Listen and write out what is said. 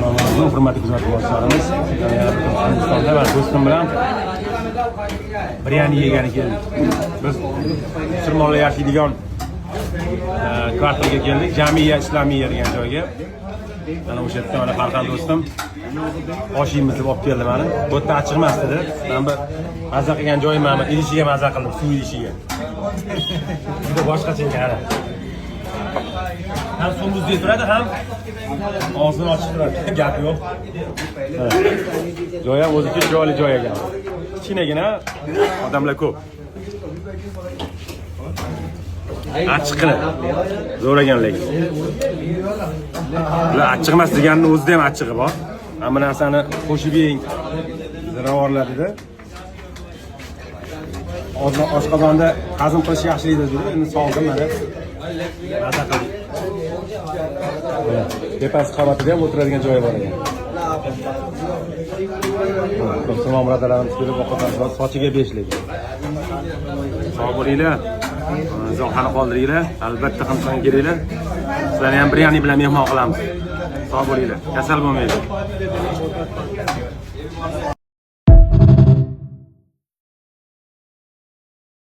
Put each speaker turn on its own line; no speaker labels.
Assalomu alaykum, hurmatli kuzatuvchilarimiz. Yana bir Hindistonda va do'stim bilan biryani yegani keldik. Biz musulmonlar yashaydigan kvartalga keldik. Jamiya Islomiya degan joyga. Mana o'sha yerda mana Farhan do'stim osh yeymiz deb olib keldi mani. Bu yerda achchiq emas dedi. Men bir maza qilgan joyim mana idishiga maza qildim, suv idishiga. Juda boshqacha ekan ana. Ham suv muzdek turadi, ham og'zini ochiq turadi. Gap yo'q. Joy ham o'zicha chiroyli joy ekan. Kichkinagina, odamlar ko'p. Achchiqqina. Zo'r ekan lekin. Bular achchiq emas deganini o'zida ham achchig'i bor. Hamma narsani qo'shib yeng. Ziravorlar dedi. Oshqozonda hazm qilish yaxshi deydi dedi. Endi soldim mana. Maza qildik. Mana, tepasi qavatida ham o'tiradigan joyi bor ekan. Musulmon birodarlarimiz kelib ovqatlanib, sochiga 5 lekin. Sog' bo'linglar. Izohlarni qoldiringlar. Albatta Hindistonga kelinglar. Sizlarni ham biryani bilan mehmon qilamiz. Sog' bo'linglar. Kasal bo'lmanglar.